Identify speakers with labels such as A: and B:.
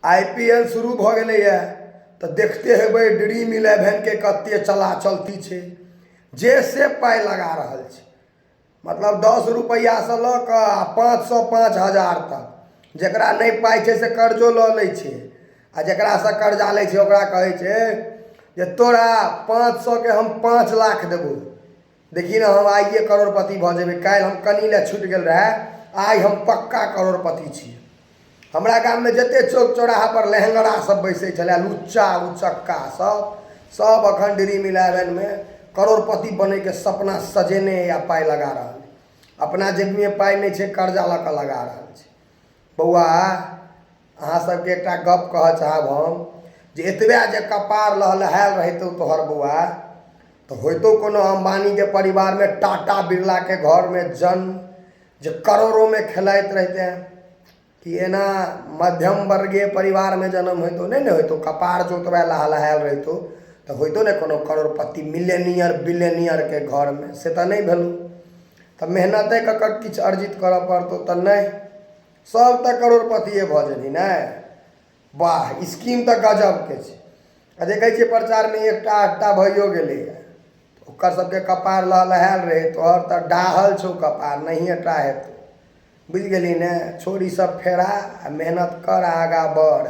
A: I P L शुरू भऽ गेलैए तऽ देखते हेबै ड्रीम इलेवेनके कतेक चला चलती छै। जे से पाइ लगा रहल छै, मतलब 10 रुपैआसँ लऽ कऽ आ 500 5000 तक। जकरा नहि पाइ छै से कर्जो लऽ लै छै, आ जकरासँ कर्जा लै छै ओकरा कहै छै जे तोरा 500के हम 5 लाख देबौ, देखी ने हम आइए करोड़पति भऽ जेबै। काल्हि हम कनि लए छुटि गेल रहए, आइ हम पक्का करोड़पति छी। हमरा गाममे जतेक चौक चौराहापर लहङ्गरा सब बैसै छलै, लुच्चा उचक्का सब, सब अखन ड्रीम इलेवेनमे करोड़पति बनैके सपना सजेने या पाइ लगा रहल। अपना जेबीमे पाइ नहि छै, कर्जा लऽ कऽ लगा रहल छै। बौआ, अहाँ सबके एकटा गप कहऽ चाहब हम जे एतबे जे कपार लहलहायल रहितौ तोहर बौआ, तऽ होइतौ कोनो अम्बानीके परिवारमे, टाटा बिरलाके घरमे जन्म, जे करोड़ोमे खेलाइत रहिते। कि एना मध्यम वर्गीय परिवारमे जन्म होइतौ? नहि ने होइतौ। कपार जो ओतबे लहलहायल रहितौ तऽ होइतौ ने कोनो करोड़पति मिलेनियर बिलेनियरके घरमे, से तऽ नहि भेलौ। तऽ मेहनते कऽ कऽ किछु अर्जित करऽ पड़तौ। तऽ नहि सब तऽ करोड़पतिए भऽ जेबही ने। वाह, स्कीम तऽ गजबके छै। आ देखै छियै प्रचारमे 1टा 8टा भइयो गेलैए। ओकर सबके कपार लहलहायल रहै, तोहर तऽ डाहल छौ कपार, नहिए टा हेतौ। बुझि गेलही ने? छोड़ ई सब फेरा आ मेहनत कर, आगाँ बढ़।